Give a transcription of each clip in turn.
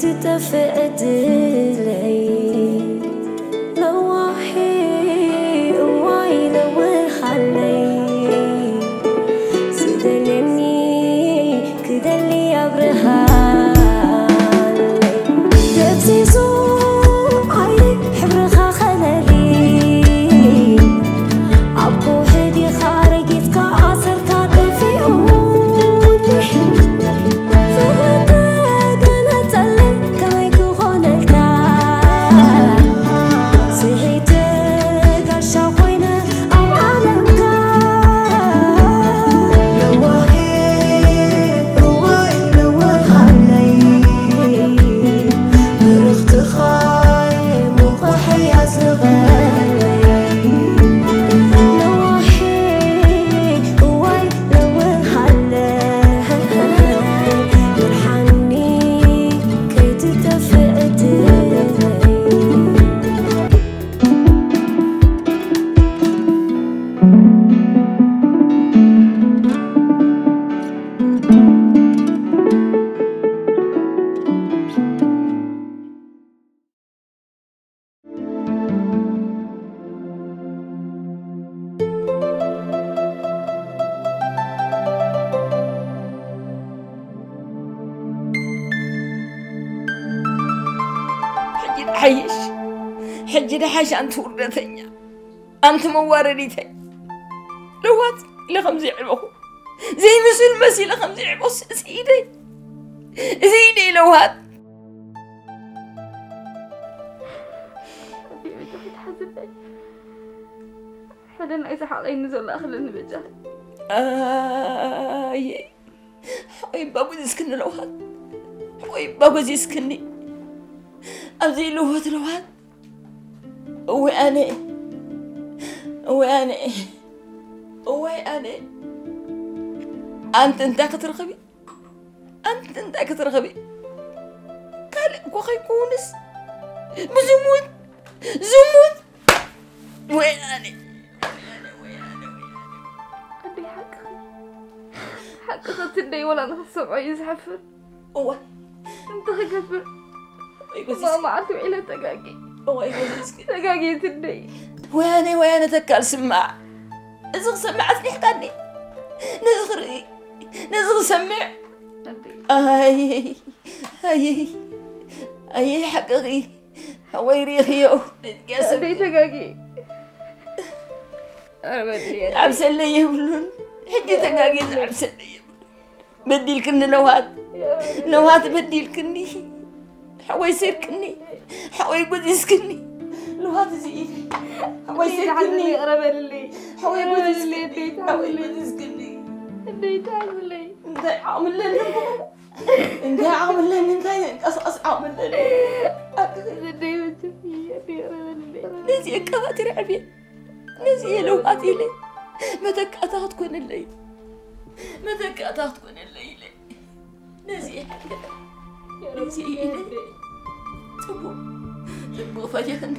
ትጠፍእ ዕድለይ ለዋሒ እዋይ ለውሃለይ ዝደልየኒ ክደሊ ኣብርሃለይ ደብዚዙ ዓይኒ ሕብርኻ ከለሊ ኣብ ከውሒ ዲኻ ረጊጽካ ኣሰርካ ጠፊኡ ሕጂ ደሓይሽ ሕጂ ደሓሽ ኣንቲ ውርደተኛ ኣንቲ መዋረዲተይ ለዋት ኢለ ከም ዘይዕበኹ ዘይምስል መሲለ ከም ዘይዕበስ እዚ ኢደይ እዚ ኢደይ ለዋት ሓደ ናይ ዝሓቐይኒ ዘሎ ኣኽለኒ በጃ ኣየ ሓወይ ባጉዚ እስክኒ ለውሃት ሓወይ ባጉዚ እስክኒ ኣብዚ ለውሃት ለውሃት እወይ ኣነ እወይ ኣነ እወይ ኣነ ኣንቲ እንታይ ክትረኽቢ ኣንቲ እንታይ ክትረኽቢ ካልእ እኮ ከይኮንስ ብዝሙት ዝሙት ወይ ኣነ ኣደይ ሓቅኺ ሓቅኺ ትደይ ወላ ንክትሰምዖ እዩ ዝሓፍር እወ እንተ ክገብር ወይ ጎዚስ እማ መዓልቲ ውዒለ ተጋጊ እወ ጎዚስኪ ተጋጊ ትደይ ወያነ ወያነ ተካል ስማዕ እዚ ክሰምዕ ኣጽኒሕካኒ ነዚ ክርኢ ነዚ ክሰምዕ ኣደይ ኣይ ኣይ ኣይ ሓቅኺ ወይ ሪእኽዮ ኣደይ ተጋጊ ኧረ በድልየ ዝዓብሰለይ የብሉን ሕጂ ተጋጊ ዝዓብሰለይ የብሉን በዲልክኒ ለውሃት ለውሃት በዲልክኒ ሓወይ ሰርክኒ ሓወይ ጎዚስክኒ ለውሃት እዚ ኢለ ሓወይ ሰርክኒ ይቕረ በልለይ ሓወይ ጎዚስክኒ ኣደይ ሓወይ ትሓዝለይ ጎዚስክኒ ኣደይ ትሓዝለይ እንታይ ዓቕሚ ኣለኒ እንታይ ዓቕሚ ኣለኒ እንታይ ዘንቀሳቐስ ዓቕሚ ኣለኒ ኣደይ በጃኺ ኣደይ ይቕረ በልለይ ነዚ የቀባትር ዕብየ ነዚ የለውሃት ኢለ መተካእታ ክትኮነለይ መተካእታ ክትኮነለይ ኢለ ነዚ ነዚ ኢለ ጽቡቕ ጽቡቕ ፈቲኽኒ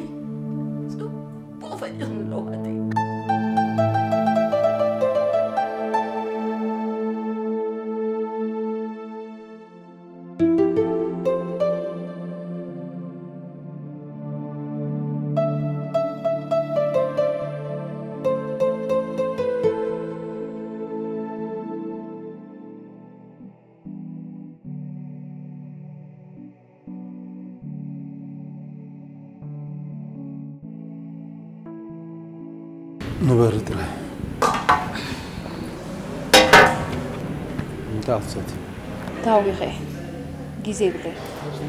ጽቡቕ ፈቲኽኒ ኣለውሃተይ ንበሪ ጥራይ እንታይ ክትሰቲ ታዊኸ ግዜ ይብለይ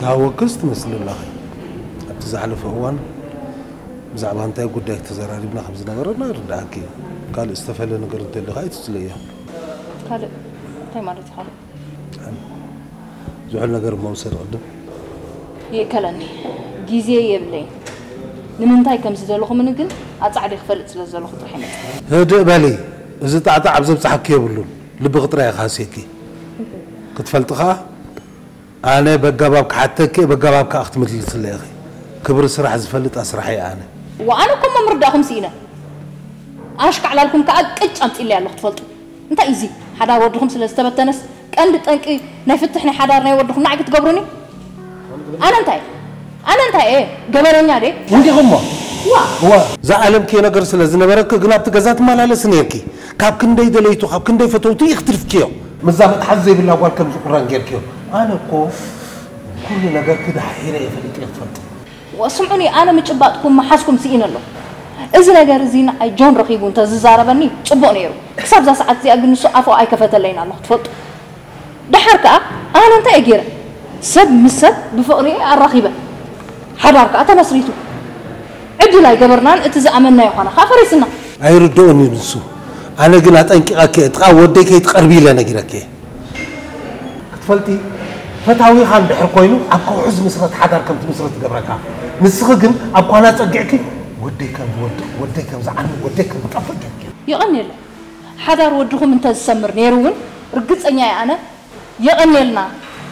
ታወክስ ትመስሊ ኣለኺ ኣብቲ ዝሓለፈ እዋን ብዛዕባ እንታይ ጉዳይ ተዘራሪብና ከም ዝነበረና ርዳኣኪ ካልእ ዝተፈለ ነገር እንተልካ ኣይትፅለዮ ካልእ እንታይ ማለት ኢኻ ዝሑል ነገር መውሰድ ቅድም ይእከለኒ ግዜ የብለይ ንምንታይ ከም ዝደለኹምኒ ግን ኣጻዕዲ ክፈልጥ ስለ ዘለኹ ጥራሕ ይመጽእ ህድእ በሊ እዚ ጣዕጣዕ ኣብ ዘብፅሓኪ የብሉን ልብኺ ጥራይ ክሃስየኪ ክትፈልጢ ከዓ ኣነ በጋባብ ክሓተኪ በጋባብ ከዓ ክትምልስለ ኢኺ ክብሪ ስራሕ ዝፈልጥ ኣስራሒ ኣነ ወኣነ እኮ ምርዳእኹም ስኢነ ኣሽካዕላልኩም ከዓ ቅጭ ኣምፅኢለይ ኣለኹ ትፈልጡ እንታይ እዚ ሓዳር ወድኹም ስለ ዝተበተነስ ቀንዲ ጠንቂ ናይ ፍትሕ ናይ ሓዳር ናይ ወድኹም ንዓይ ክትገብሩኒ ኣነ እንታይ ኣነ እንታይ እየ? ገበነኛ ደ? እንዲኹሞ። ዋ እዋ፣ እዛ ዓለም ከ ነገር ስለ ዝነበረኪ ግን ኣብቲ ገዛ ትመላለስ ነርኪ። ካብ ክንደይ ደለይቱ ካብ ክንደይ ፈተውቱ ይኽትርፍክዮ። ምዛ መትሓዚ ዘይብላ ጓል ከምዚ ቁራን ጌርክዮ። ኣነ እኮ ኩሉ ነገርኪ ደሓሒረ እየ ፈሊጠ ክትፈልጢ። ወስምዑኒ፣ ኣነ ምጭባጥኩም መሓዝኩም ስኢነ ኣሎ። እዚ ነገር እዚ ንዓይ ጆን ረኺቡ እንተዝዛረበኒ ጽቡቕ ነይሩ። ክሳብ እዛ ሰዓት እዚኣ ግን ንሱ ኣፉ ኣይከፈተለይን ኣሎ ክትፈልጡ። ደሓር ከኣ ኣነ እንታይ እየ ገይረ? ሰብ ምስ ሰብ ብፍቕሪ እየ ኣራኺበ። ሓዳር ከኣ ተመስሪቱ። ዕድል ኣይገበርናን፣ እቲ ዝኣመንናዮ ኾነ ከኣ ፈሪስና። ኣይርድኦን እዩ ንሱ። ኣነ ግን ኣጠንቂቐኪ እየ፣ እቲ ኸኣ ወደይ ከይትቐርቢ ኢለ ነጊረኪ እየ። ክትፈልጢ፣ ፈታዊኻ እንድሕር ኮይኑ ኣብ ከውሒ ዝምስረት ሓዳር ከም ትምስርት ትገብረካ። ንስኺ ግን ኣብ ኳና ጸጊዕኪ ወደይ ከም ዝወድቕ፣ ወደይ ከም ዝዓኑ፣ ወደይ ከም ዝጠፍእ ጌርኪ። የቐንየለይ። ሓዳር ወድኹም እንተ ዝሰምር ነይሩ እውን ርግጸኛ እየ ኣነ። የቐንየልና፣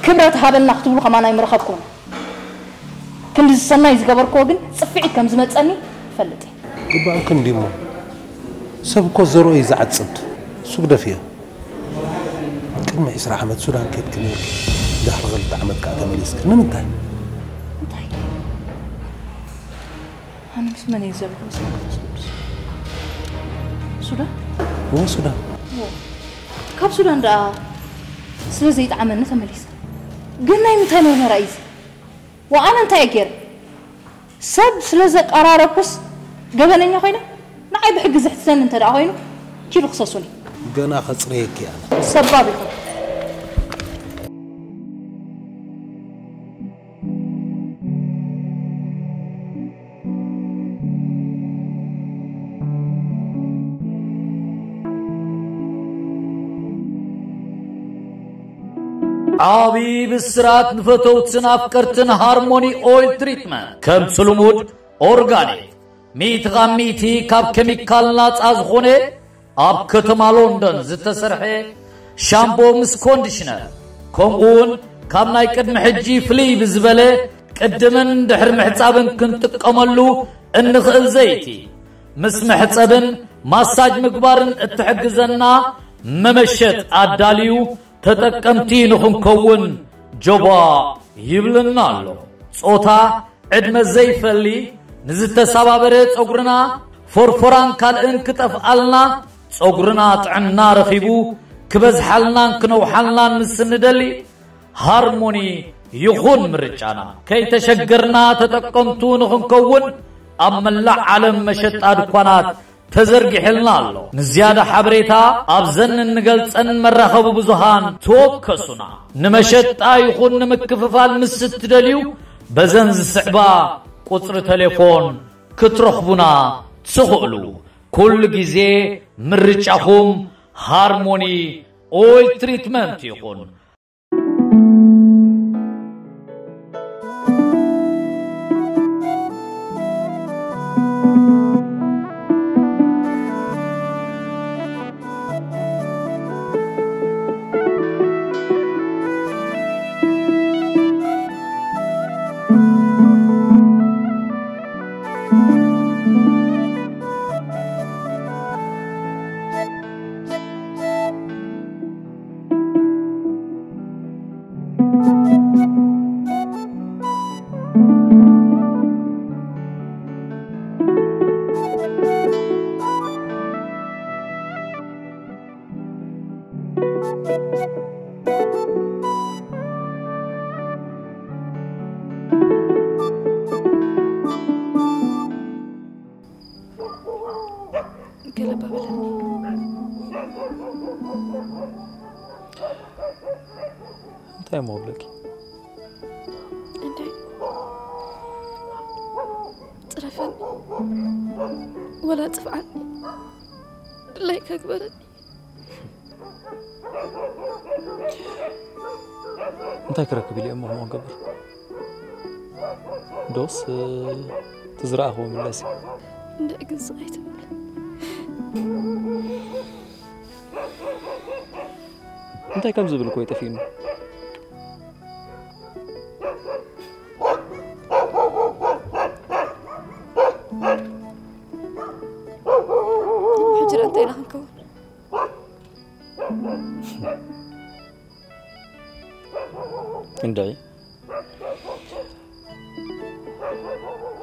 ክብረት ሃበልና ክትብሉ ከማን ኣይምረኸብኩን። ክንዲ ዝሰናይ ዝገበርክዎ ግን ጽፍዒት ከም ዝመጸኒ እፈልጥ እየ። ግባእክን ድዩሞ? ሰብ እኮ ዘርኦ እዩ ዝዓጽድ። እሱ ግደፍዮ። ቅድሚ ዕስራ ዓመት ሱዳን ከድኪ ነርኪ። ድሕሪ ክልተ ዓመት ከኣ ተመሊስኪ። ንምንታይ? እንታይ? ኣነ ምስ መን እየ ዘለኹ? ምስ መንፈስ ቅዱስ። ሱዳን? እወ፣ ሱዳን። እወ። ካብ ሱዳን ደኣ ስለ ዘይጠዓመኒ ተመሊሰ። ግን ናይ ምንታይ መርመራ እዩ እዚ? ወኣነ እንታይ እየ ገይረ? ሰብ ስለ ዘቀራረብኩስ ገበነኛ ኮይነ? ንዓይ ብሕጊ ዘሕትተኒ እንተ ደኣ ኮይኑ፣ ኪዱ ክሰሱኒ። ገና ከጽርየኪ ኣነ። ሰባብ ኢኹም። ዓቢ ብስራት ንፈተውትን ኣፍቀርትን ሃርሞኒ ኦይል ትሪትመንት። ከምቲ ልሙድ ኦርጋኒክ፣ ሚእቲ ካብ ሚእቲ ካብ ኬሚካል ናጻ ዝኾነ ኣብ ከተማ ሎንደን ዝተሰርሐ ሻምፖ ምስ ኮንዲሽነር፣ ከምኡውን ካብ ናይ ቅድሚ ሕጂ ፍልይ ብዝበለ ቅድምን ድሕሪ ምሕጻብን ክንጥቀመሉ እንኽእል ዘይቲ፣ ምስ መሕጸብን ማሳጅ ምግባርን እትሕግዘና መመሸጥ ኣዳልዩ ተጠቀምቲ ንኽንከውን ጆባ ይብልና ኣሎ። ጾታ፣ ዕድመ ዘይፈሊ፣ ንዝተሰባበረ ጸጉርና፣ ፎርፎራን ካልእን ክጠፍኣልና፣ ጸጉርና ጥዕና ረኺቡ ክበዝሓልናን ክነውሓልናን ምስ እንደሊ፣ ሃርሞኒ ይኹን ምርጫና። ከይተሸገርና ተጠቀምቱ ንኽንከውን ኣብ መላእ ዓለም መሸጣ ድኳናት ተዘርጊሕልና ኣሎ። ንዝያዳ ሓበሬታ ኣብዘን እንገልጸን መራኸቢ ብዙሃን ተወከሱና። ንመሸጣ ይኹን ንምክፍፋል ምስ እትደልዩ በዘን ዝስዕባ ቁጽሪ ቴሌፎን ክትረኽቡና ትኽእሉ። ኩሉ ግዜ ምርጫኹም ሃርሞኒ ኦይል ትሪትመንት ይኹን። ገለባ በለኒ። እንታይ እሞ እብለኪ? እንታይ? ጽረፈኒ። ወላ ጽፍዓኒ። ድላይካ ግበረኒ። እንታይ ክረክብ ኢለ እሞ ከምኡ ክገብር? ዶስ፣ እ፣ እቲ ዝረኣኽዎ ምለስ እዩ። እንደ ግን ስቕ ኣይትበል። እንታይ ከም ዝብል እኮ እዩ ጠፊኡኒ። ሕጂ ደኣ እንታይ ኢና ክንከውን? እንድዒ፣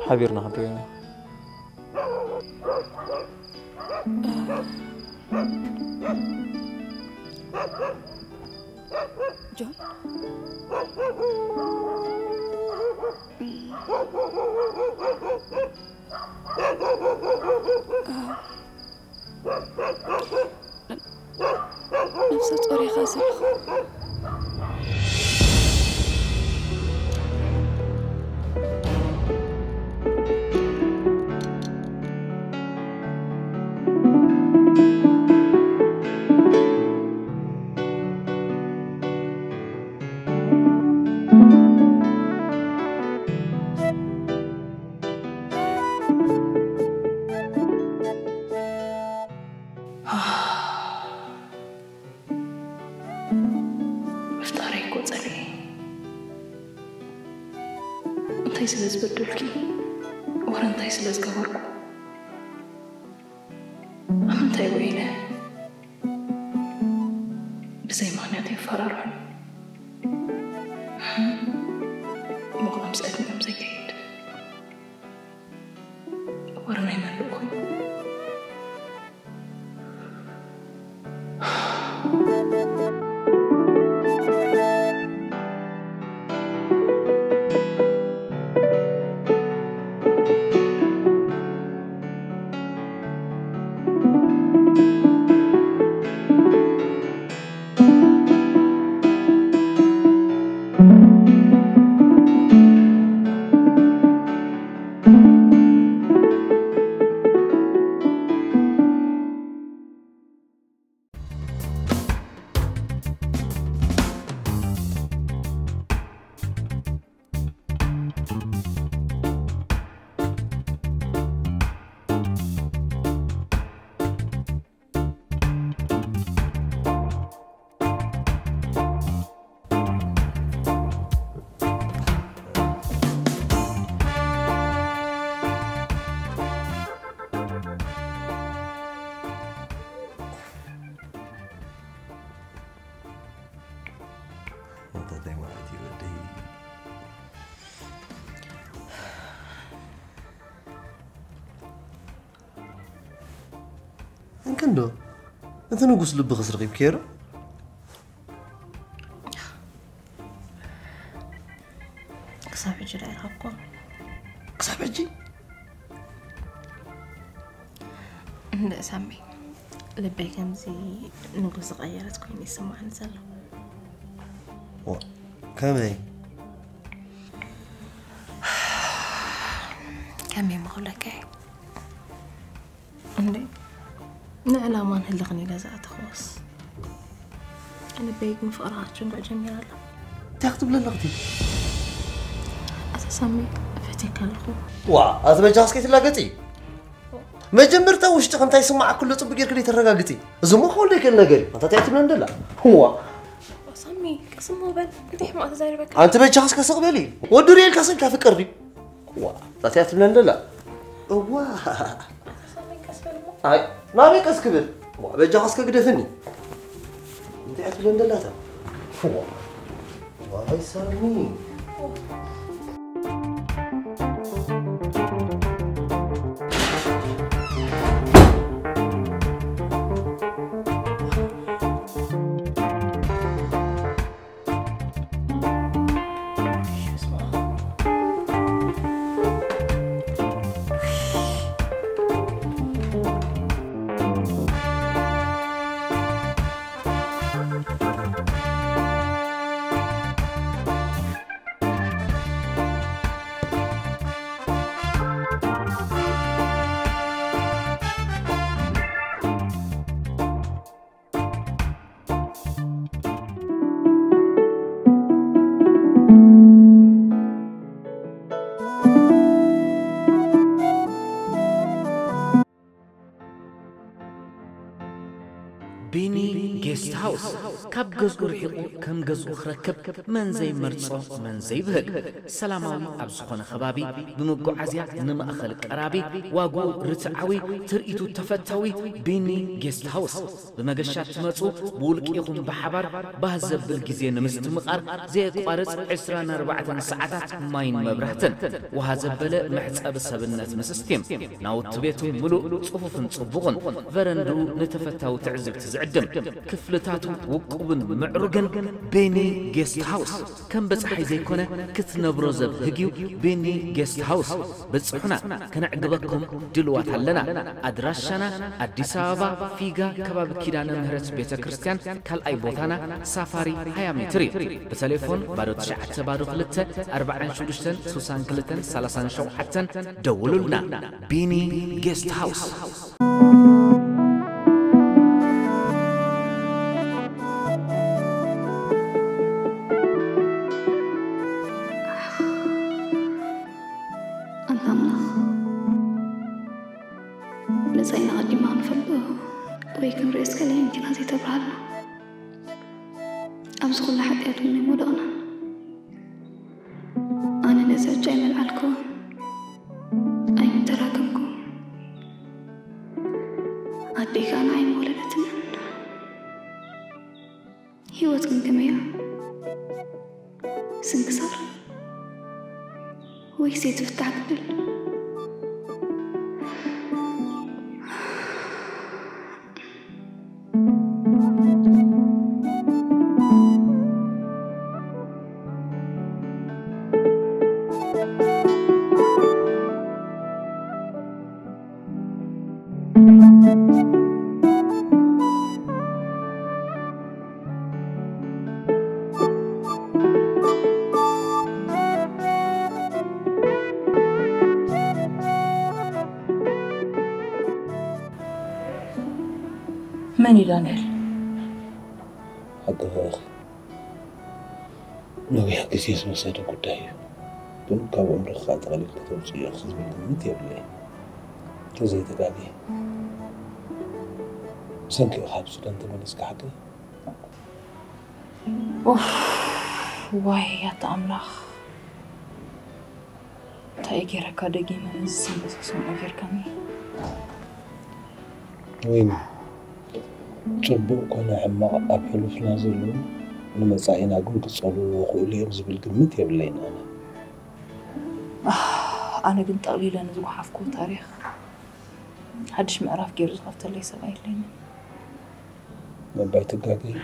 ሓቢርና ክንሪኦ ኢና። ጆን? ነብሰ ጾር ኢኻ ዘለኻ። ምፍጣረይ እኮ ጸሊኤ። እንታይ ስለ ዝበደልኩ? ወረ እንታይ ስለ ዝገበርኩ? ኣብ ምንታይ ወይነ? ብዘይ ምኽንያት የፈራርሑኒ። እሞ ከኣ ምስ ዕድሚኦም ዘይከይድ። ወረ ናይ መን ልኡኽ እዩ? እንታይ ማለት እዩ ወደይ? እንክንዶ እቲ ንጉስ ልብኽስ ረኺብክዮ ዶ? ክሳብ ሕጂ ዶ ኣይረኸብኩዎን? ክሳብ ሕጂ? እንደ ሳሚ፣ ልበይ ከምዚ ንጉስ ዝቐየረት ኮይኑ ይስምዓኒ ዘሎ። ዋ፣ ከመይ? ከመይ ምኽብለካ እየ? እንዴ፣ ንዕላማን ህልኽን ኢለ ዝኣተኽዎስ፣ ልበይ ግን ፍቕርኻ ክጭንቆ ጀሚሩ ኣሎ። እንታይ ክትብሊ ኣለኽቲ? ኣታ ሳሚ፣ ፈትየካ ኣለኹ። ዋ፣ ኣቲ በጃ እስከ ትላገጺ። መጀመርታ ውሽጥኺ እንታይ ይስማዓኪ ኣሎ ጽቡቕ ጌርኪ ደይተረጋግጺ። እዚ እሞ ክወልዶ ይክእል ነገር እዩ። ኣንታ እንታይ ትብለን ደላ? ዋ። ሳሚ፣ ቀስ እሞ በል። እንታይ ሕማቕ ተዛሪበካ? ኣንቲ በጃ እስከ ስቕ በሊ። ወዲ ሪኤልካ ሰብ ካፍቅር ድዩ? ዋ፣ እንታይ እያ ትብለን ደላ? እዋ። ኣይ፣ ናበይ ቀስ ክብል? ዋ፣ በጃኻ እስከ ግደፍኒ። እንታይ እያ ትብለን ደላ እታ? ዋ፣ ዋይ ሳሚ። ሃውስ፣ ካብ ገዝኡ ርሒቑ ከም ገዝኡ ክረክብ መን ዘይመርጾ መን ዘይብህግ። ሰላማዊ ኣብ ዝኾነ ከባቢ፣ ብመጓዓዝያ ንማእኸል ቀራቢ፣ ዋግኡ ርትዓዊ፣ ትርኢቱ ተፈታዊ፣ ቢኒ ጌስት ሃውስ። ብመገሻ ትመጹ፣ ብውልቂ ይኹን ብሓባር፣ ባህ ዘብል ግዜ ንምስትምቓር፣ ዘየቋርጽ ዕስራን ኣርባዕተን ሰዓታት ማይን መብራህትን፣ ውሃ ዘበለ መሕጸቢ ሰብነት ምስ ስቲም፣ ናውቲ ቤቱ ምሉእ ጽፉፍን ጽቡቕን፣ ቨረንድኡ ንተፈታዊ ትዕዝብቲ ዝዕድም፣ ክፍልታቱ ውቁብን ምዕሩግን፣ ቤኒ ጌስት ሃውስ። ከም በጻሒ ዘይኮነ ክትነብሮ ዘብህግ እዩ። ቤኒ ጌስት ሃውስ፣ በጽሑና፣ ከነዕግበኩም ድልዋት ኣለና። ኣድራሻና ኣዲስ ኣበባ ፊጋ ከባቢ ኪዳነ ምህረት ቤተ ክርስቲያን ካልኣይ ቦታና ሳፋሪ ሃያ ሜትር እዩ። ብቴሌፎን ባዶ ትሽዓተ ባዶ ክልተ ኣርባዓን ሽዱሽተን ስሳን ክልተን ሰላሳን ሸውዓተን ደውሉልና። ቢኒ ጌስት ሃውስ። ኣንታ ኣምላኽ፣ መጻኢና ኣቐዲምና ክንፈልጦ ወይ ክንሪኦ እስከ ለይንቲና ዘይተብርሃልና። ኣብዚ ኩሉ ሓጢኣት እውን ኣይወደቕናን። ኣነ ነዚ ዕጫ ኣይመልዓልኩዎን፣ ኣይምተራከምኩዎን። ኣደይ ከኣ ንዓይ ምወለደትንን። ህይወት ግን ከመይ እያ? ስንክሳር ወይስ ዘይትፍታሕ ግድል? መን እዩ ዳንኤል? ሓቂ ኸኣኺ፣ ነዊሕ ግዜ ዝወሰደ ጉዳይ እዩ። ግን ካብ ኣእምሮኺ ከዓ ጠቕሊልኪ ተውፅእዮ ኢኺ ዝብል ግምት የብለይን። እንተዘይተጋግየ፣ ብሰንኪ ኢኻ ካብ ሱዳን ተመሊስካ ሓቂ? ኡፍ፣ ዋይ ኣታ ኣምላኽ። እንታይ እየ ገይረካ ደጊመ ነዚ ስም እዚ ክሰምዖ ጌርካኒ? ወይኒ፣ ጽቡቕ ኮነ ሕማቕ ኣብ ሕሉፍና ዘሎ፣ ንመጻኢና ግን ክጸልውዎ ክእሉ እዮም ዝብል ግምት የብለይን ኣነ። ኣህ፣ ኣነ ግን ጠቕሊለ ንዝጓሓፍኩዎ ታሪኽ ሓድሽ ምዕራፍ ገይሩ ዝኸፍተለይ ሰብኣይ የለይንን። ነባይ ትጋገይ፣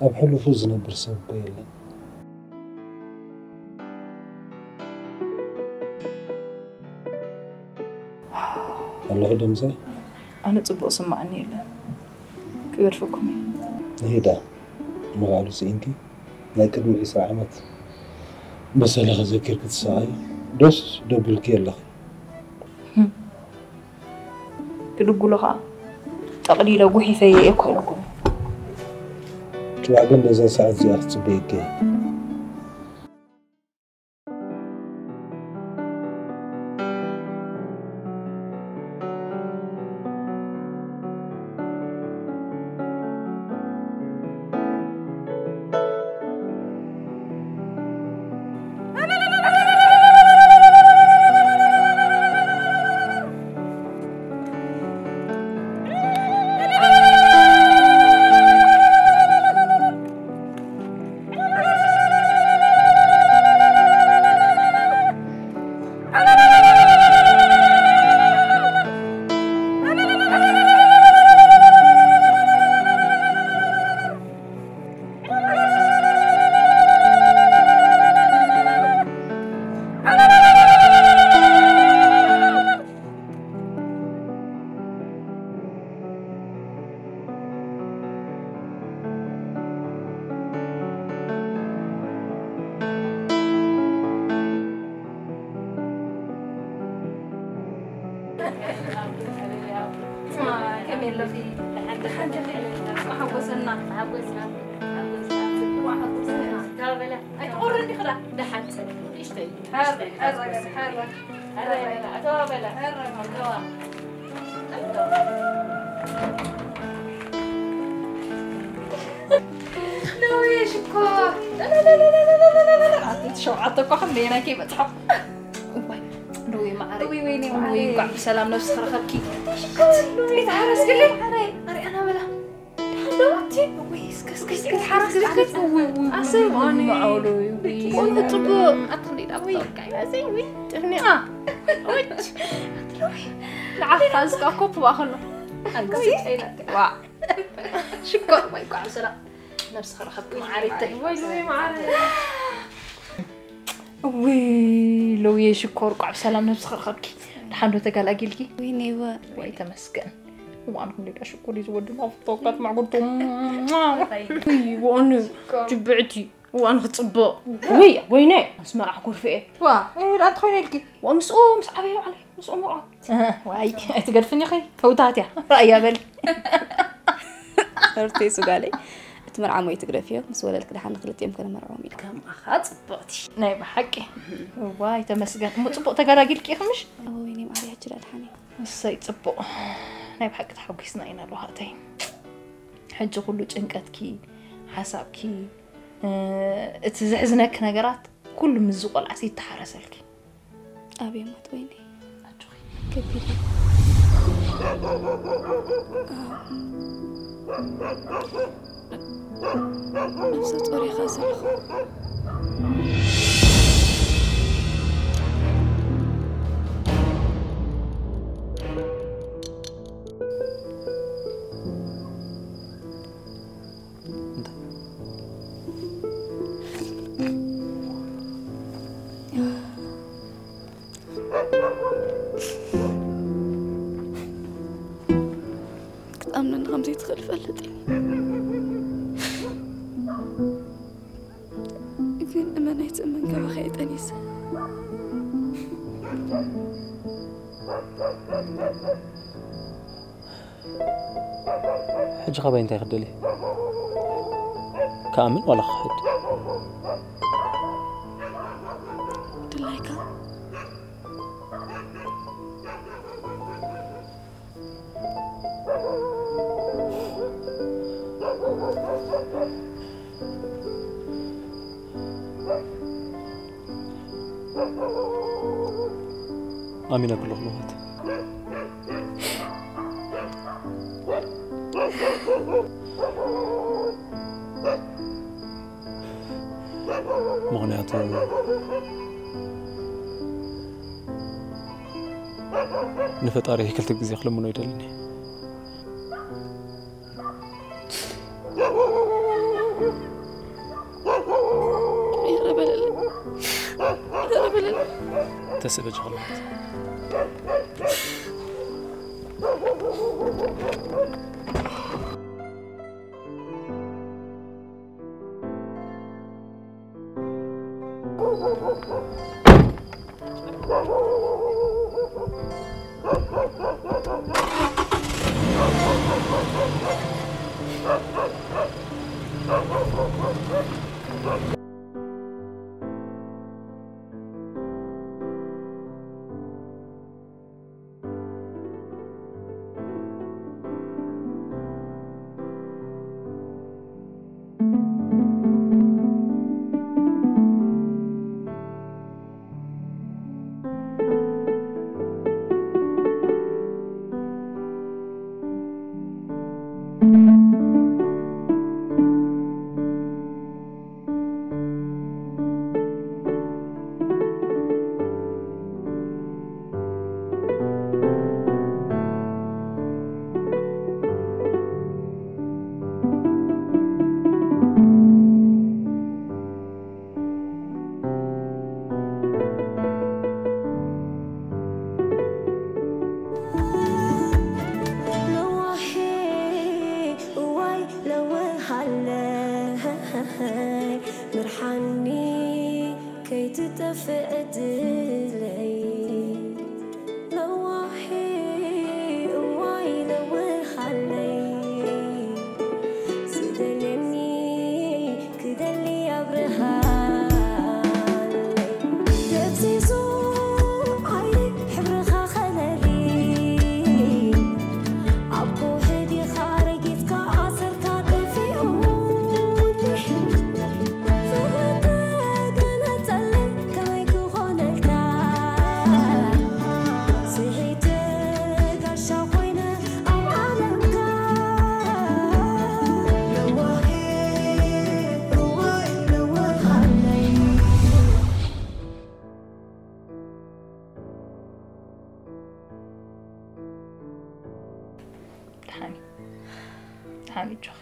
ኣብ ሕሉፉ ዝነብር ሰብ እኮ የለን። ኣለኹ ደምሳይ። ኣነ ጽቡቕ ስማዕኒ የለን። ክገድፈኩም እየ። ንሄዳ ምቓሉ ስኢንኪ ናይ ቅድሚ ዕስራ ዓመት በሰለ ከዘኪር ክትሰቓይ ዶስ ደብልኪ ኣለኺ። ክድጉሎ ኸኣ ጠቕሊለ ጉሒፈየ እየ እኮ ኢልኩም። ጽባሕ ግን በዛ ሰዓት እዚኣ ክጽበየኪ እየ። ከመይ ኣለኺ? ደሓን፣ ደሓን፣ ደሓን። ሓጎሰና። ሓጎስና። ሓጎስና። ጽቡቕ ሓጎሰና። ተባበላ። ኣይትቑሪ እንዲኺ ዳ? ደሓን፣ ንእሽተይ፣ ንእሽተይ። ሓጎስ። ሓረ፣ ሓረ። ኣረ፣ ኣተባበላ። ኣረ፣ ኣተዋ። ኣተዋ። እኮ ኣቲ ሸውዓተ እኮ ከም ደየናይ ከይበጽሖ። እዋይ፣ ሎሚ ማዕረ። እውይ፣ ወይኔ ወይ ማዕረ። እንኳዕ ብሰላም ነብስኺ ረኸብኪ። ተሓረስክለይ። ማዕረ። ኣሪኣና በላ። ደሓን ዶ ኣቲ? እውይ፣ እስከ፣ እስከ፣ እስከ፣ እስከ፣ ተሓረስክለይ። እስከ፣ እውይ፣ እውይ፣ ኣሰብ እውይ፣ ኣነ። ማዕረ፣ እውይ። ቆልዑ ጽቡቕ። ኣቲ እንዴት ወይ፣ ኣፍጠርካ። ኣይ፣ ኣሰይ፣ ወይ፣ ጥርንያ። አ። ወይ። ንዓኻ እስካ ኮፕ ባኸሎ። ኣልግስ ወይ። ጨይና። ዋ። ሽኮር ወይ፣ እንኳዕ ብሰላም ነብስኺ ረኸብኪ ማዓረይተይ። ወይ፣ ወይ፣ ማዓረይ። እውይ፣ ሎውየ ሽኮር፣ ቋዕ ብሰላም ነብስኺ ረኸብኪ። ደሓን ዶ ተገላጊልኪ? ወይኔ፣ እወ። ወይ ተመስገን። እዋን ክንደይ ሽኮር እዩ ዝወድና፣ ፍቶካት ማዕጉርቱ። እይ፣ እዋን ሽኮር። ጅብዕቲ፣ እዋን ክጽብቕ። ወይ፣ ወይኔ፣ ኣስመራ ክጎርፍኤ። ዋ፣ እይ፣ ዳንተ ኮይነ ኢልኪ። ዋ፣ ምስኡ፣ ምስ ዓበየ ባዕለይ፣ ምስኡ ምርዖ። እህ፣ ዋይ፣ ኣይትገድፍኒ ኸይ፣ ፈውታት እያ። ራእያ በሊ። ርቴ ሱጋለይ፣ እቲ መርዓ ሞይ ትግደፍዮ፣ ምስ ወለድክ ደሓን ንክልቲኦም ከነመርዖም ኢለ። ከምኣኻ ጽብቕቲ። ናይ ብሓቂ። ዋይ፣ ተመስገን። እሞ ጽቡቕ ተጋላጊልኪ ኢኺ ምሽ? እወ፣ ወይኔ ማርያ፣ ሕጂ ደኣ ደሓን እየ። እሰይ፣ ጽቡቕ። ናይ ብሓቂ ተሓጒስና ኢና፣ ሉሃተይ። ሕጂ ኩሉ ጭንቀትኪ፣ ሓሳብኪ፣ እ፣ እቲ ዘሕዝነኪ ነገራት ኩሉ ምስዚ ቆልዓሲ ይተሓረሰልኪ። ኣቤ ሞት ወይኔ። ኣጆኺ። ከቢድ እዩ። ነብሰ ጾር ኢኻ ዘለኹ። እንታይ? ክትኣምነኒ ከም ዘይትኽእል እፈልጥ እየ። ግን እመን ኣይትእመን፣ ካባኺ ኣይጠኒሰ። ሕጂ ካባይ እንታይ ክትደሊ? ክኣምን ዋላ ክኽሕድ? ድላይካ? ኣሚነ ክለኹ ልኹት። ምኽንያቱ ንፈጣሪ ክልተ ግዜ ክልምኖ ይደልኒ። ይቕረ በለለይ። ይቕረ በለለይ። ተስእ በጃ ክለኹት። ሓኒ ሓኒ ጆኺ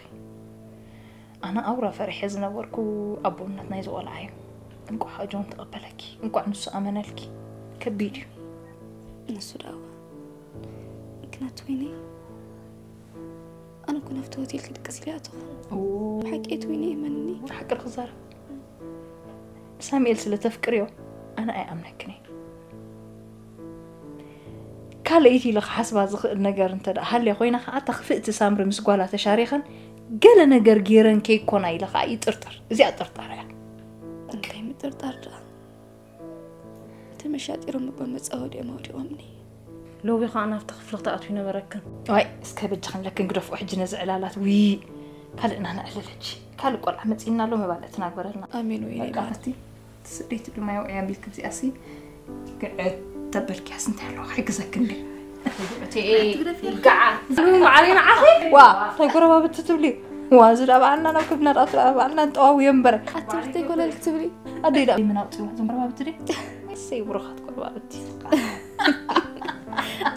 ኣነ ኣውራ ፈሪሐ ዝነበርኩ ኣቦነት ናይ ዝቆልዓ እዩ። እንቋዕ ጆን ተቐበለኪ፣ እንቋዕ ንሱ ኣመነልኪ። ከቢድ እዩ። ንሱ ደኣ ምክንያት ወይኒ ኣነ እኮ ናብቲ ሆቴል ክድቅስ ኢለ ኣተኹ። ሓቂ እቲ ወይኒ እመንኒ። ሓቂ ክዛረብ ሳሙኤል ስለ ተፍቅርዮ ኣነ ኣይኣምነክን እየ። ካልኣይቲ ኢለ ክሓስባ ዝኽእል ነገር እንተ ደኣ ሃልያ ኮይና ከዓ እታ ክፍእቲ ሳምሪ ምስ ጓላ ተሻሪኸን ገለ ነገር ገይረን ከይኮና ኢለ ከዓ ይጥርጥር። እዚኣ ጥርጣረ እያ። እንታይ ምጥርጣር ደኣ? ተመሻጢሮም እባ መጻወዲኦም ኣውዲቖምኒ። ሎቢ ከዓ ናብቲ ክፍሊ ክትኣትዊ ነበረክን። ዋይ እስከ በጃ ክንለክን ግደፍኦ ሕጂ ነዚ ዕላላት ዊ ካልእና ነዕልል ሕጂ ካልእ ቆልዓ መፂና ኣሎ መባልዕ ትናግበረልና ኣሜን ወይኒ በቃ እቲ ስደይቲ ድማ የውዕያ ቢልክ እዚኣ ሲ ግዕት ተበልክያስ እንታይ ኣለዋ ክሕግዘክን ድየ ይጋዓ ዓሌና ዓኺ ዋ እንታይ ጎረባብቲ ትብሊ ዋ እዚ ዳ በዓልና ናብ ክብና ዳ በዓልና ንጠዋውዮ እምበር ኣትብርተይ ኮለል ክትብሊ ኣደይ ዳ ምን ኣውፅዋ እዞም ጎረባብቲ ድየ እሰይ ብሩኻት ጎረባብቲ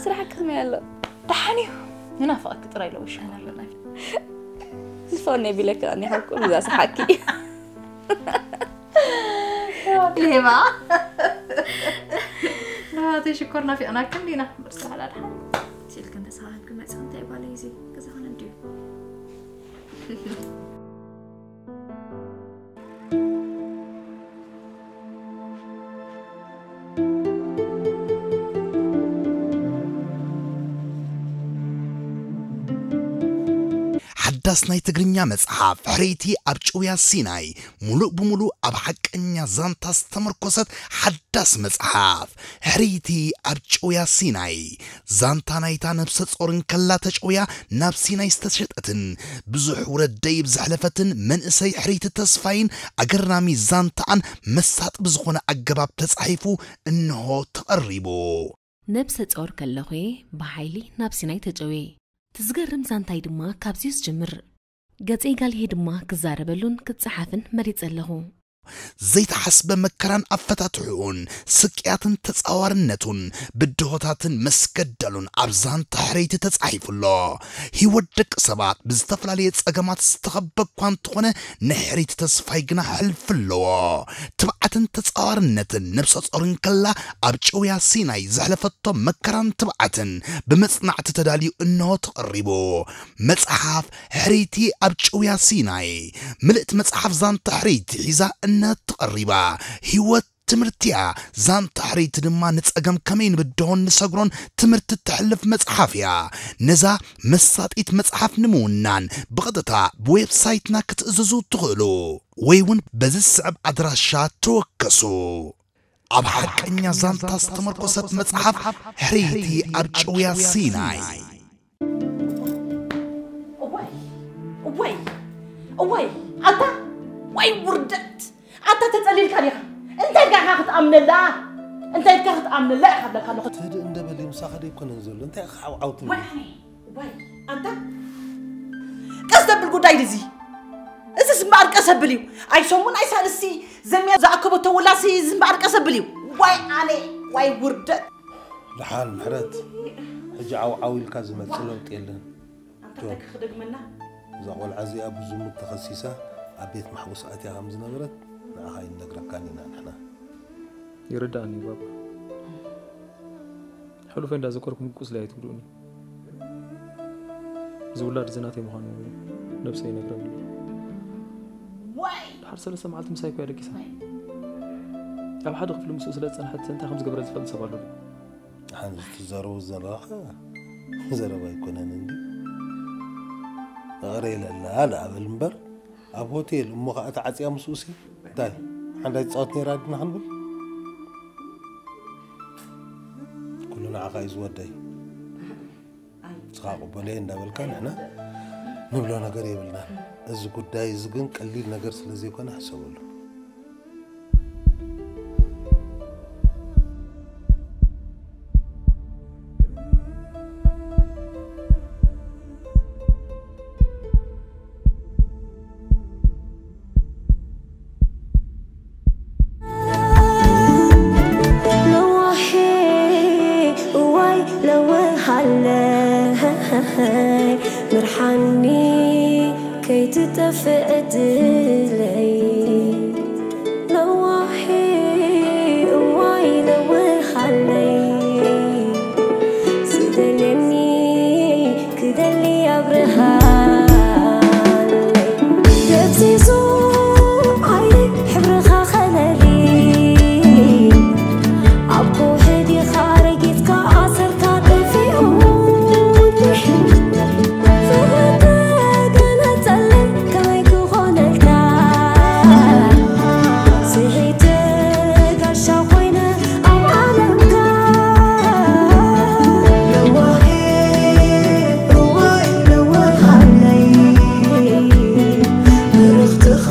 ስራሕ ከመይ ኣሎ ደሓን እዩ ንናፍቐኪ ጥራይ ለውሽ ዝፈነ ቢለካ እኒኻ ኩሉ እዛ ሰሓቂ ሌባ ናተይ ሽኮር ናፊቕናክን ዲና በርስ ሓላል ሓ ስልክን ተሳኺብኪ መፅእ እንታይ ባለ እዚ ገዛኸን እንድዩ ሓዳስ ናይ ትግርኛ መጽሓፍ ሕርይቲ ኣብ ጭውያ ሲናይ፣ ሙሉእ ብሙሉእ ኣብ ሓቀኛ ዛንታ ዝተመርኮሰት ሓዳስ መጽሓፍ። ሕርይቲ ኣብ ጭውያ ሲናይ፣ ዛንታ ናይታ ነብሰ ጾር እንከላ ተጨውያ ናብ ሲናይ ዝተሸጠትን ብዙሕ ውረድ ደይብ ዘሕለፈትን መንእሰይ ሕርይቲ ተስፋይን ኣገራሚ ዛንታኣን መሳጢ ብዝኾነ ኣገባብ ተጻሒፉ እንሆ ተቐሪቡ። ነብሰ ጾር ከለኹ እየ ብሓይሊ ናብ ሲናይ ተጨውየ። እቲ ዝገርም ዛንታይ ድማ ካብዚዩ ዝጅምር። ገጸይ ጋልሄ ድማ ክዛረበሉን ክጸሓፍን መሪጸ ኣለኹ። ዘይተሓስበ መከራን ኣፈታትሕኡን፣ ስቅያትን ተጻዋርነቱን፣ ብድሆታትን መስገደሉን ኣብ ዛንታ ሕርይቲ ተጻሒፉ ኣሎ። ህይወት ደቂ ሰባት ብዝተፈላለየ ጸገማት ዝተኸበ እኳ እንተኾነ፣ ናይ ሕርይቲ ተስፋይ ግና ሕልፊ ኣለዎ። ትብዓትን ተጻዋርነትን ነብሰ ጾር እንከላ ኣብ ጭውያ ሲናይ ዘሕለፈቶ መከራን ትብዓትን ብመጽናዕቲ ተዳልዩ እንሆ ተቐሪቡ። መጽሓፍ ሕርይቲ ኣብ ጭውያ ሲናይ። ምልእቲ መጽሓፍ ዛንታ ሕርይቲ ሒዛ እንሀት ተቐሪባ። ህይወት ትምህርቲ እያ። ዛንታ ሕርይቲ ድማ ንጸገም ከመይ ንብድሆን ንሰግሮን ትምህርቲ እተሕልፍ መጽሓፍ እያ። ነዛ መሳጢት መጽሓፍ ንምውናን ብቐጥታ ብዌብሳይትና ክትእዝዙ ትኽእሉ ወይ እውን በዚ ዝስዕብ ኣድራሻ ተወከሱ። ኣብ ሓቀኛ ዛንታ ዝተመርኮሰት መጽሓፍ ሕርይቲ ኣብ ጭውያ ሲናይ። እዋይ እዋይ እዋይ ኣታ ወይ ውርደት ኣታ ተጸሊልካ ዲኻ እንታይ ኢልካ ኢኻ ክትኣምነላ እንታይ ኢልካ ክትኣምነላ ኢኻ ኣለካ ኣለኹ ትህድእ እንደበል ምሳኻ ደይኮነን ዘሎ እንታይ ኢኻ ዓውዓው ትብል ወይኔ ወይ ኣንታ ቀስ ዘብል ጉዳይ ድዚ እዚ ዝምበኣር ቀስ ዘብል እዩ ኣይ ሰሙን ኣይ ሳልስቲ ዘሚያ ዝኣከበቶ ውላሲ ዝምበኣር ቀስ ዘብል እዩ ዋይ ኣነ ዋይ ውርደት ድሓን ምሕረት ሕጂ ዓውዓው ኢልካ ዝመጽእ ለውጢ የለን ኣንታ እንታይ ክደግመና እዛ ቆልዓ እዚኣ ብዝሙት ተኸሲሳ ኣብ ቤት ማሕቡስ ኣትያ ከም ዝነበረት ንዓኻ ኣይንነግረካን ኢና ንሕና ይርዳእኒ ባባ ሕሉፈይ እንዳዘከርኩም ቁስሊ ኣይትጉድኡኒ ዝውላድ ዝናተይ ምዃኑ ነብሰይ ይነግረኒ ዋይ ድሓር ሰለስተ መዓልቲ ምሳይ ኮያ ደቂሳ ኣብ ሓደ ክፍሊ ምስኡ ስለ ዝጸንሐት እንታይ ከም ዝገብረ ዝፈልጥ ሰብ ኣሎ ድዩ ሓንዚ ትዛረቡ ዘለኻ ዘረባ ኣይኮነን እንዲ እቕረ ኢለላ ንኣበል እምበር ኣብ ሆቴል እሞ ከዓ ተዓፅያ ምስኡሲ እንታይ ሓንዳይ ትፃወት ነይራ ድና ክንብል ኩሉ ንዓኻ እዩ ዝወደይ ንስኻ ቅበለየ እንዳበልካ ንሕና ንብሎ ነገር የብልናን እዚ ጉዳይ እዚ ግን ቀሊል ነገር ስለ ዘይኮነ ሕሰበሉ ብርሃኒ ከይትጠፍእ ዕድለይ ለዋሂ እዋይ ለውሃለይ ዝደልየኒ ክደሊ ኣብርሃለይ ደብዚዙ ዓይነይ ሕብርኻ ከለሊ ኣብ ከውሒ ዲኻ ረጊጽካ ኣሰርካ ጠፊኡኒ ፍቕሪ ተገለጸለይ ከመይ ክኾነልካ ስሒተ ጋሻ ኮይነ ኣብ ዓለምካ ለዋሂ እዋይ ለዋሃለይ ብርኽትኻ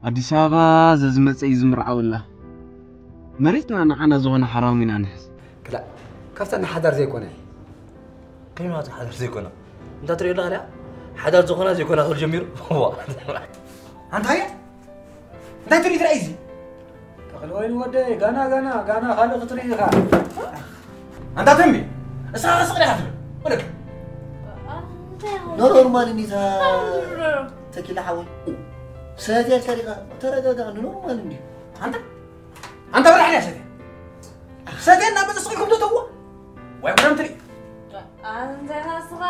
ኣዲስ ኣበባ ዘዝመፀ እዩ ዝምርዓወላ። መሬትና ንዓና ዝኾነ ሓራም ኢና ንሕዝ። ክላእ ካብታ ንሓዳር ዘይኮነ ከይማቱ ሓዳር ዘይኮነ እንታ ትሪኦ ኣለኻ ሓዳር ዝኾና ዘይኮና ክብል ጀሚሩ። ኣንታ እያ እንታይ ትርኢ ትራይ እዚ ተኽለ ወይኒ ወደይ ጋና ጋና ጋና ካልእ ክትርኢ ኢኻ ኣንታ ተንቢ እስኻ ስቕ ዲኻ ትብል ወደክ ኖሮርማል እንዲታ ተኪላ ሓወይ ሰትያ ሸሪኻ ተረጋጋ ኖሮርማል እንዲ ኣንታ ኣንታ በላሕ ያ ሰትያ ሰትያ እናመፀ ስቕ ኢልኩም ተተዎ ወይ ጉዳም ትርኢ ኣንተ ናስኻ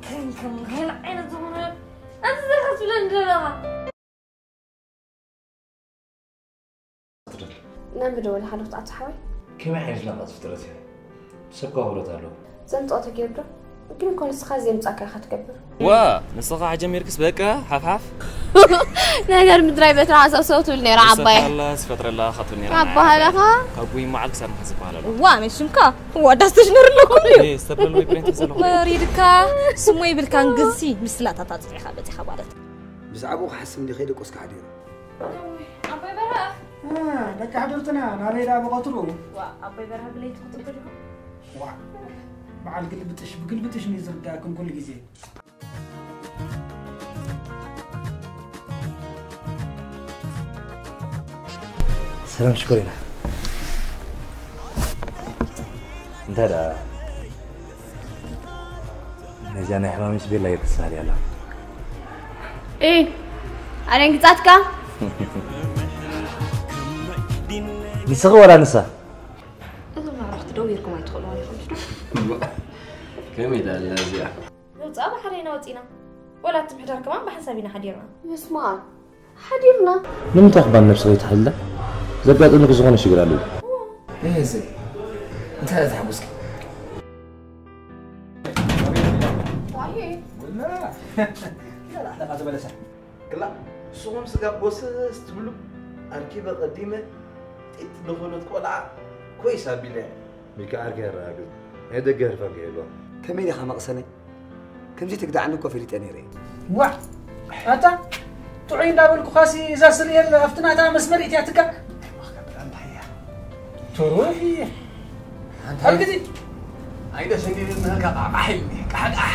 ከንከም ከን ዓይነት ዝኾነ ኣንተ ዘኸትብለን ዘለኻ ናብ ምደወል ሓለፍቲ ኣቶ ሓወይ ከመይ ዓይነት ናቓ ፍጥረት እያ ሰብ ከኽብረት ኣለዎ ዘምፅኦ ተገይሩ ዶ ግን እኮ ንስኻ ዘምፃእካ ኢኻ ትገብር ዋ ንስኻ ጀሚርክስ በቃ ሓፍሓፍ ነገር ምድራይ በትራ ሓሳብ ሰው ትብል ነይራ ዓባይ ስፈጥረላ ካትብል ነይራ ኣባሃላኻ ካብ ጉይ መዓል ክሳብ ንሓስ ይበሃል ኣሎ ዋ መሽምካ ዋዳ ስተሽነር ኣለኩሉ እዩ ስተብለሉ ብሬን ትዘለኹ ወሪድካ ስሙ ይብልካን ግንሲ ምስላታት ኣፅሪኻ በፂኻ ማለት ብዛዕባኡ ክሓስብ እንዲ ከይደቆስካ ሓዲሩ ኣቦይ በረኽ ደቂ ሓደርትና ናበይ ደኣ ብቐትሩ ኣቦይ በረኽ ብለይቲ ክትብል ዲኹም በዓል ግልብጥሽ ብግልብጥሽ ኒ ዝርዳእክን ኩሉ ግዜ ሰላም ሽኮሪና እንታይ ደኣ ነዚኣ ናይ ሕማመይ ስቤላ እየ ክሳል ያላ እ ኣደንግጻትካ ንስኺ ወላ ንሳ እዞም ኣዕሩኽቲ ደው ኢልኩም ኣይትኽእልዋን ኢኹም ከመይ ዳላ እዚኣ ነውፅኣ ብሓደ ኢና ወፂና ወላ እቲ ምሕዳር ከማን ብሓንሳብ ኢና ሓዲርና ምስማዕ ሓዲርና ንምንታይ ክባን ነብሲ ከይትሓልላ ዘጋጠመኪ ዝኾነ ሽግር ኣለዎ ይህዚ እንታይ ተሓጉስኪ ዋየ ክላ ንስኹም ስጋ ጎሰስ ትብሉ ኣርኪበ ቀዲመ ጢጥ ዝኾነት ቆልዓ ኮይስ ኣቢለ ሚካ ዓርኪ የረጋግጽ ናይ ደገ ህርፋን ከይህልዋ ከመይ ዲኻ መቕሰነይ ከምዚ ትግዳዓኒ እኮ ፈሊጠ ነይረ እየ ዋ ኣታ ጥዑይ እንዳበልኩኻሲ እዛ ስርኤል ኣብቲ ናታ መስመር እትያትካ ትሩይ ኣልግዲ ኣይደሰንዲልናካ ቃቃሕ ኢልኒ ቃሕቃሕ